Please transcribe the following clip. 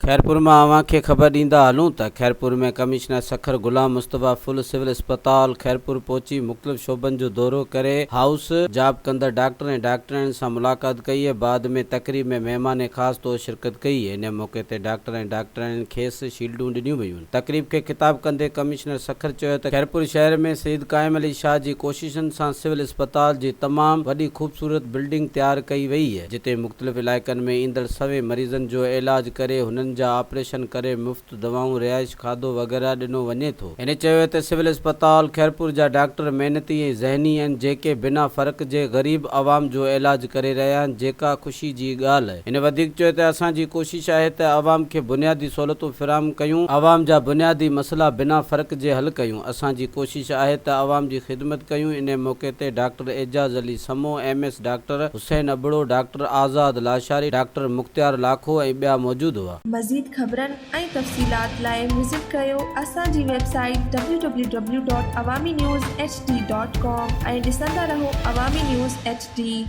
خيرپور مان اوهان کي خبر ڏيندا هلون ته خيرپور ۾ ڪمشنر سکر غلام مصطفيٰ ڦل سول اسپتال خيرپور پهچي مختلف شعبن جو دورو ڪري هائوس جاب ڪندڙ ڊاڪٽر ۽ ڊاڪٽرياڻين سان ملاقات ڪئي ۽ بعد ۾ تقريب ۾ مهمان خاص طور شرڪت ڪئي ان موقعي تي ڊاڪٽر ۽ ڊاڪٽرياڻين کيس شيلڊون ڏنيون ويون. تقريب کي خطاب ڪندي ڪمشنر سکر چيو ته خيرپور شهر ۾ سيد قائم علي شاهه جي ڪوششن سان سول اسپتال جي تمام وڏي خوبصورت بلڊنگ تيار ڪئي وئي جتي مختلف علائقن ۾ ايندڙ سوين مريضن جو علاج ڪري هنن جا آپريشن ڪري مفت دوائون رهائش کاڌو وغيره ڏنو وڃي ٿو. هن چيو ته سول اسپتال خيرپور جا ڊاڪٽر محنتي ۽ ذهني آهن جيڪي بنا فرق جي غريب عوام جو علاج ڪري رهيا آهن جيڪا خوشي جي ڳالهه هن وڌيڪ چيو ته اسان جي ڪوشش آهي ته عوام کي بنيادي سهولتون فراهم ڪيون، عوام جا بنيادي مسئلا بنا فرق جي حل ڪيون، اسان جي ڪوشش آهي ته عوام جي خدمت ڪيون، انهي موقعي تي doctor Ejaz Ali Samoon, M S doctor Hussain Abro, doctor Azad Lashari, doctor Mukhtiar Lakho ۽ ٻيا موجود هئا. مزيد خبرن ۽ تفصيلات لاء وزٽ ڪريو اسان جي website W W W dot Awami news H D dot com ۽ ڏسندا رهو عوامي نيوز ايڇ ڊي.